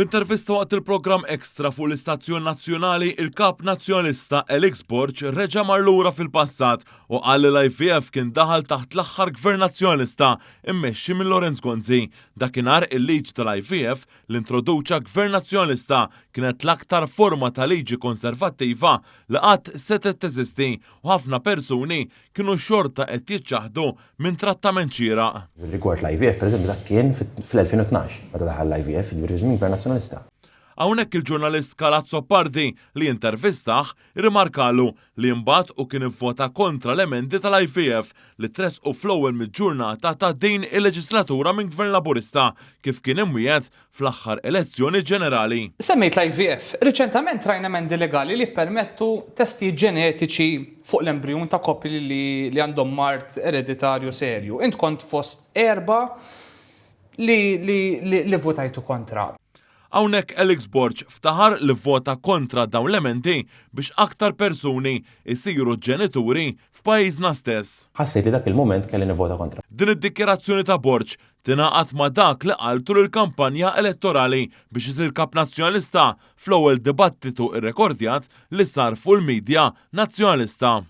F'intervista waqt il-programm Extra fuq l-istazzjon nazzjonali, il-Kap Nazzjonalista Alex Borg reġa' mar lura fil-passat u qal li l-IVF kien daħal taħt l-aħħar Gvern Nazzjonalista mmexxi minn Lawrence Gonzi. Dakinhar il-liġi tal-IVF li introduċa Gvern Nazzjonalista kienet l-aktar forma ta' liġi konservattiva li qatt setgħet teżisti u ħafna persuni kienu xorta qed jiċċaħħdu minn trattament xieraq. Rigward l-IVF, pereżempju, dak kien fl-2012 meta daħal l-IVF, jiġifieri fi żmien Gvern Nazzjonalista. Hawnhekk il-ġurnalist Karl Azzopardi li intervistah irrimarkalu li imbagħad hu kien ivvota kontra l-emendi tal-IVF li tressqu fl-ewwel mill-ġurnata ta' din il-leġislatura minn Gvern Laburista kif kien imwiegħed fl-aħħar elezzjoni ġenerali. Semmejt l-IVF. Riċentament rajna emendi legali li jippermettu testijiet ġenetiċi fuq l-embrijun ta' koppji li għandhom mard ereditarju serju. Int kont fost erbgħa li vvutajtu kontra. Hawnhekk Alex Borg ftaħar li vvota kontra dawn l-emendi biex aktar persuni jsiru ġenituri f'pajjiżna stess. Ħassejt li dak il-mument kelli nivvota kontra. Din id-dikjarazzjoni ta' Borg tingħaqad ma' dak li qal tul il-kampanja elettorali biex isir Kap Nazzjonalista fl-ewwel dibattitu rrekordjat li sar fuq il-media Nazzjonalista.